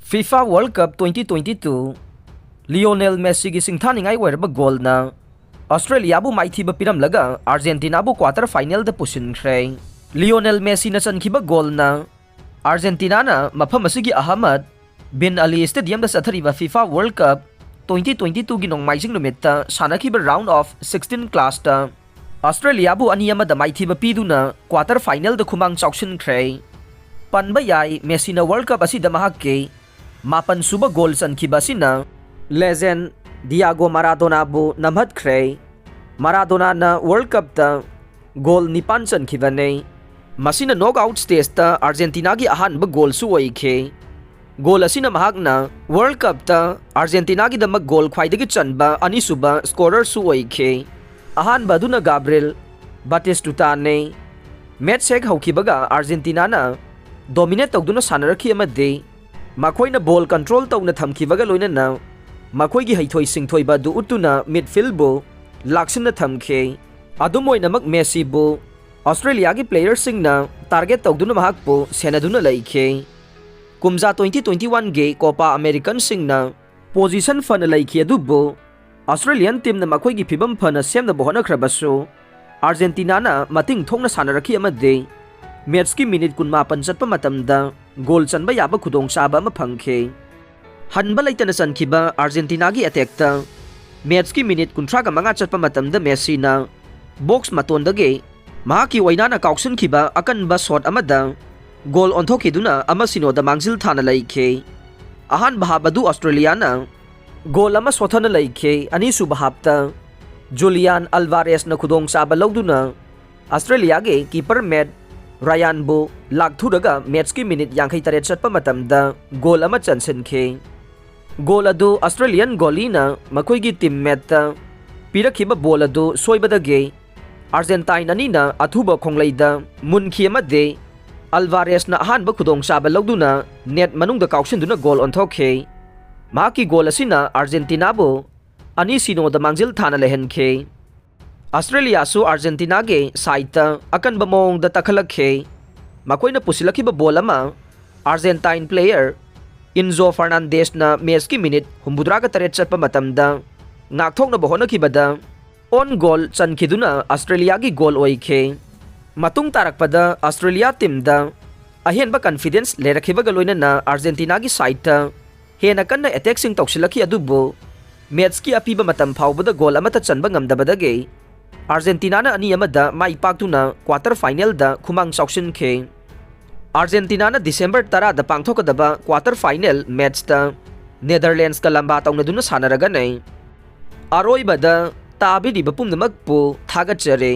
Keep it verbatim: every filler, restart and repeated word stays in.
FIFA World Cup twenty twenty-two, Lionel Messiꯒꯤ ꯁꯤꯡꯊꯥꯅꯤꯡꯉꯥꯏ ꯑꯣꯏꯔꯕ ꯒꯣꯜꯅ ꯑꯁꯇ꯭ꯔꯦꯂꯤꯌꯥꯕꯨ ꯃꯥꯏꯊꯤꯕ ꯄꯤꯔꯝꯂꯒ ꯑꯥꯔꯖꯦꯟꯇꯤꯅꯥꯕꯨ quarter finalꯗ ꯄꯨꯁꯤꯟꯈ꯭ꯔꯦ꯫ Lionel ꯃꯦꯁꯤꯅ ꯆꯟꯈꯤꯕ ꯒꯣꯜꯅ ꯑꯥꯔꯖꯦꯟꯇꯤꯅꯥꯅ ꯃꯐꯝ ꯑꯁꯤꯒꯤ ꯑꯍꯃꯗ ꯕꯤꯟ ꯑꯂꯤ ꯁ꯭ꯇꯦꯗꯤꯌꯝꯗ ꯆꯠꯊꯔꯤꯕ FIFA World Cup twenty twenty-twoꯒꯤ ꯅꯣꯡꯃꯥꯏꯖꯤꯡ ꯅꯨꯃꯤꯠꯇ ꯁꯥꯟꯅꯈꯤꯕ round of sixteen clashꯇ ꯑꯁꯇ꯭ꯔꯦꯂꯤꯌꯥꯕꯨ ꯑꯅꯤ ꯑꯃꯗ ꯃꯥꯏꯊꯤꯕ ꯄꯤꯗꯨꯅ quarter finalꯗ ꯈꯨꯃꯥꯡ ꯆꯥꯎꯁꯤꯟꯈ꯭ꯔꯦ꯫ ꯄꯟꯕ ꯌꯥꯏ, ꯃꯦꯁꯤꯅ World Cup ꯑꯁꯤꯗ ꯃꯍꯥꯛꯀꯤ ꯃꯥꯄꯟ ꯁꯨꯕ ꯒꯣꯜ ꯆꯟꯈꯤꯕ ꯑꯁꯤꯅ legend ꯗꯤꯌꯥꯒꯣ ꯃꯥꯔꯥꯗꯣꯅꯥꯕꯨ ꯅꯝꯍꯠꯈ꯭ꯔꯦ꯫ ꯃꯥꯔꯥꯗꯣꯅꯥꯅ World Cupꯇ ꯒꯣꯜ ꯅꯤꯄꯥꯟ ꯆꯟꯈꯤꯕꯅꯤ꯫ ꯃꯁꯤꯅ knockout stageꯇ ꯑꯥꯔꯖꯦꯟꯇꯤꯅꯥꯒꯤ ꯑꯍꯥꯟꯕ ꯒꯣꯜꯁꯨ ꯑꯣꯏꯈꯤ꯫ ꯒꯣꯜ ꯑꯁꯤꯅ ꯃꯍꯥꯛꯅ World Cupꯇ ꯑꯥꯔꯖꯦꯟꯇꯤꯅꯥꯒꯤꯗꯃꯛ ꯒꯣꯜ ꯈ꯭ꯋꯥꯏꯗꯒꯤ ꯆꯟꯕ ꯑꯅꯤꯁꯨꯕ scorerꯁꯨ ꯑꯣꯏꯈꯤ꯫ ꯑꯍꯥꯟꯕ ꯑꯗꯨꯅ ꯒꯥꯕ꯭ꯔꯤꯜ ꯕꯥꯇꯤꯁꯇꯨꯇꯥꯅꯤ꯫ Match ꯍꯦꯛ ꯍꯧꯈꯤꯕꯒ ꯑꯥꯔꯖꯦꯟꯇꯤꯅꯥꯅ dominate ꯇꯧꯗꯨꯅ ꯁꯥꯟꯅꯔꯛꯈꯤ ꯑꯃꯗꯤ ꯃꯈꯣꯏꯅ ꯕꯣꯜ control ꯇꯧꯅ ꯊꯝꯈꯤꯕꯒ ꯂꯣꯏꯅꯅ ꯃꯈꯣꯏꯒꯤ ꯍꯩꯊꯣꯏ ꯁꯤꯡꯊꯣꯏꯕ ꯑꯗꯨ ꯎꯠꯇꯨꯅ midfieldꯕꯨ ꯂꯥꯛꯁꯤꯟꯅ ꯊꯝꯈꯤ꯫ ꯑꯗꯨꯝ ꯑꯣꯏꯅꯃꯛ ꯃꯦꯁꯤꯕꯨ ꯑꯁꯇ꯭ꯔꯦꯂꯤꯌꯥꯒꯤ playerꯁꯤꯡꯅ target ꯇꯧꯗꯨꯅ ꯃꯍꯥꯛꯄꯨ ꯁꯦꯟꯅꯗꯨꯅ ꯂꯩꯈꯤ꯫ ꯀꯨꯝꯖꯥ twenty twenty-oneꯒꯤ Copa Americanꯁꯤꯡꯅ position ꯐꯅ ꯂꯩꯈꯤ, ꯑꯗꯨꯕꯨ ꯑꯁꯇ꯭ꯔꯦꯂꯤꯌꯥꯟ teamꯅ ꯃꯈꯣꯏꯒꯤ ꯐꯤꯕꯝ ꯐꯅ ꯁꯦꯝꯅꯕ ꯍꯣꯠꯅꯈ꯭ꯔꯕꯁꯨ, ꯑꯥꯔꯖꯦꯟꯇꯤꯅꯥꯅ ꯃꯇꯤꯡ ꯊꯣꯛꯅ ꯁꯥꯟꯅꯔꯛꯈꯤ ꯑꯃꯗꯤ matchꯀꯤ minute ꯀꯨꯟꯃꯥꯄꯟ ꯆꯠꯄ ꯃꯇꯝꯗ ꯒꯣꯜ ꯆꯟꯕ ꯌꯥꯕ ꯈꯨꯗꯣꯡꯆꯥꯕ ꯑꯃ ꯐꯪꯈꯤ꯫ ꯍꯟꯕ ꯂꯩꯇꯅ ꯆꯟꯈꯤꯕ ꯑꯥꯔꯖꯦꯟꯇꯤꯅꯥꯒꯤ attackꯇ matchꯀꯤ minute ꯀꯨꯟꯊ꯭ꯔꯥꯒ ꯃꯉꯥ ꯆꯠꯄ ꯃꯇꯝꯗ ꯃꯦꯁꯤꯅ box ꯃꯇꯣꯟꯗꯒꯤ ꯃꯍꯥꯛꯀꯤ ꯑꯣꯏꯅꯥꯅ ꯀꯥꯎꯁꯤꯟꯈꯤꯕ ꯑꯀꯟꯕ shot ꯑꯃꯗ ꯒꯣꯜ ꯑꯣꯟꯊꯣꯛꯈꯤꯗꯨꯅ ꯑꯃ ꯁꯤꯅꯣꯗ ꯃꯥꯡꯖꯤꯜ ꯊꯥꯅ ꯂꯩꯈꯤ꯫ ꯑꯍꯥꯟꯕ half ꯑꯗꯨ ꯑꯁꯇ꯭ꯔꯦꯂꯤꯌꯥꯅ ꯒꯣꯜ ꯑꯃ ꯁꯣꯠꯊꯅ ꯂꯩꯈꯤ꯫ ꯑꯅꯤꯁꯨꯕ halfꯇ ꯖꯨꯂꯤꯌꯥꯟ ꯑꯜꯚꯥꯔꯦꯁꯅ ꯈꯨꯗꯣꯡꯆꯥꯕ ꯂꯧꯗꯨꯅ ꯑꯁꯇ꯭ꯔꯦꯂꯤꯌꯥꯒꯤ keeper ꯃꯦꯠ ꯔꯌꯥꯟꯕꯨ ꯂꯥꯛꯊꯨꯔꯒ matchꯀꯤ minute ꯌꯥꯡꯈꯩ ꯇꯔꯦꯠ ꯆꯠꯄ ꯃꯇꯝꯗ ꯒꯣꯜ ꯑꯃ ꯆꯟꯁꯤꯟꯈꯤ꯫ ꯒꯣꯜ ꯑꯗꯨ ꯑꯁꯇ꯭ꯔꯦꯂꯤꯌꯥꯟ goalieꯅ ꯃꯈꯣꯏꯒꯤ teammateꯇ ꯄꯤꯔꯛꯈꯤꯕ ꯕꯣꯜ ꯑꯗꯨ ꯁꯣꯏꯕꯗꯒꯤ ꯑꯥꯔꯖꯦꯟꯇꯥꯏꯟ ꯑꯅꯤꯅ ꯑꯊꯨꯕ ꯈꯣꯡꯂꯩꯗ ꯃꯨꯟꯈꯤ ꯑꯃꯗꯤ ꯑꯜꯚꯥꯔꯦꯁꯅ ꯑꯍꯥꯟꯕ ꯈꯨꯗꯣꯡꯆꯥꯕ ꯂꯧꯗꯨꯅ net ꯃꯅꯨꯡꯗ ꯀꯥꯎꯁꯤꯟꯗꯨꯅ ꯒꯣꯜ ꯑꯣꯟꯊꯣꯛꯈꯤ꯫ ꯃꯍꯥꯛꯀꯤ ꯒꯣꯜ ꯑꯁꯤꯅ ꯑꯥꯔꯖꯦꯟꯇꯤꯅꯥꯕꯨ ꯑꯅꯤ ꯁꯤꯅꯣꯗ ꯃꯥꯡꯖꯤꯜ ꯊꯥꯅ ꯂꯩꯍꯟꯈꯤ꯫ ꯑꯁꯇ꯭ꯔꯦꯂꯤꯌꯥꯁꯨ ꯑꯥꯔꯖꯦꯟꯇꯤꯅꯥꯒꯤ sideꯇ ꯑꯀꯟꯕ ꯃꯑꯣꯡꯗ ꯇꯛꯈꯠꯂꯛꯈꯤ꯫ ꯃꯈꯣꯏꯅ ꯄꯨꯁꯤꯜꯂꯛꯈꯤꯕ ꯕꯣꯜ ꯑꯃ ꯑꯥꯔꯖꯦꯟꯇꯥꯏꯟ player ꯏꯟꯖꯣ ꯐꯔꯅꯥꯟꯗꯦꯁꯅ ꯃꯦꯠꯁꯀꯤ ꯃꯤꯅꯤꯠ ꯍꯨꯝꯐꯨꯇꯔꯥꯒ ꯇꯔꯦꯠ ꯆꯠꯄ ꯃꯇꯝꯗ ꯉꯥꯛꯊꯣꯛꯅꯕ ꯍꯣꯠꯅꯈꯤꯕꯗ ꯑꯣꯟ ꯒꯣꯜ ꯆꯟꯈꯤꯗꯨꯅ ꯑꯁꯇ꯭ꯔꯦꯂꯤꯌꯥꯒꯤ ꯒꯣꯜ ꯑꯣꯏꯈꯤ꯫ ꯃꯇꯨꯡ ꯇꯥꯔꯛꯄꯗ ꯑꯁꯇ꯭ꯔꯦꯂꯤꯌꯥ ꯇꯤꯝꯗ ꯑꯍꯦꯟꯕ ꯀꯟꯐꯤꯗꯦꯟꯁ ꯂꯩꯔꯛꯈꯤꯕꯒ ꯂꯣꯏꯅꯅ ꯑꯥꯔꯖꯦꯟꯇꯤꯅꯥꯒꯤ ꯁꯥꯏꯠꯇ ꯍꯦꯟꯅ ꯀꯟꯅ ꯑꯦꯇꯦꯛꯁꯤꯡ ꯇꯧꯁꯤꯜꯂꯛꯈꯤ, ꯑꯗꯨꯕꯨ ꯃꯦꯠꯁꯀꯤ ꯑꯄꯤꯕ ꯃꯇꯝ ꯐꯥꯎꯕꯗ ꯒꯣꯜ ꯑꯃꯠꯇ ꯆꯟꯕ ꯉꯝꯗꯕꯗꯒꯤ ꯑꯥꯔꯖꯦꯟꯇꯤꯅꯥꯅ ꯑꯅꯤ ꯑꯃꯗ ꯃꯥꯏ ꯄꯥꯛꯇꯨꯅ ꯀ꯭ꯋꯥꯇꯔ ꯐꯥꯏꯅꯦꯜꯗ ꯈꯨꯃꯥꯡ ꯆꯥꯎꯁꯤꯟꯈꯤ꯫ ꯑꯥꯔꯖꯦꯟꯇꯤꯅꯥꯅ ꯗꯤꯁꯦꯝꯕꯔ ꯇꯔꯥꯗ ꯄꯥꯡꯊꯣꯛꯀꯗꯕ ꯀ꯭ꯋꯥꯇꯔ ꯐꯥꯏꯅꯦꯜ ꯃꯦꯠꯁꯇ ꯅꯦꯗꯔꯂꯦꯟꯁꯀ ꯂꯝꯕꯥ ꯇꯧꯅꯗꯨꯅ ꯁꯥꯟꯅꯔꯒꯅꯤ꯫ ꯑꯔꯣꯏꯕꯗ ꯇꯥꯕꯤꯔꯤꯕ ꯄꯨꯝꯅꯃꯛꯄꯨ ꯊꯥꯒꯠꯆꯔꯤ꯫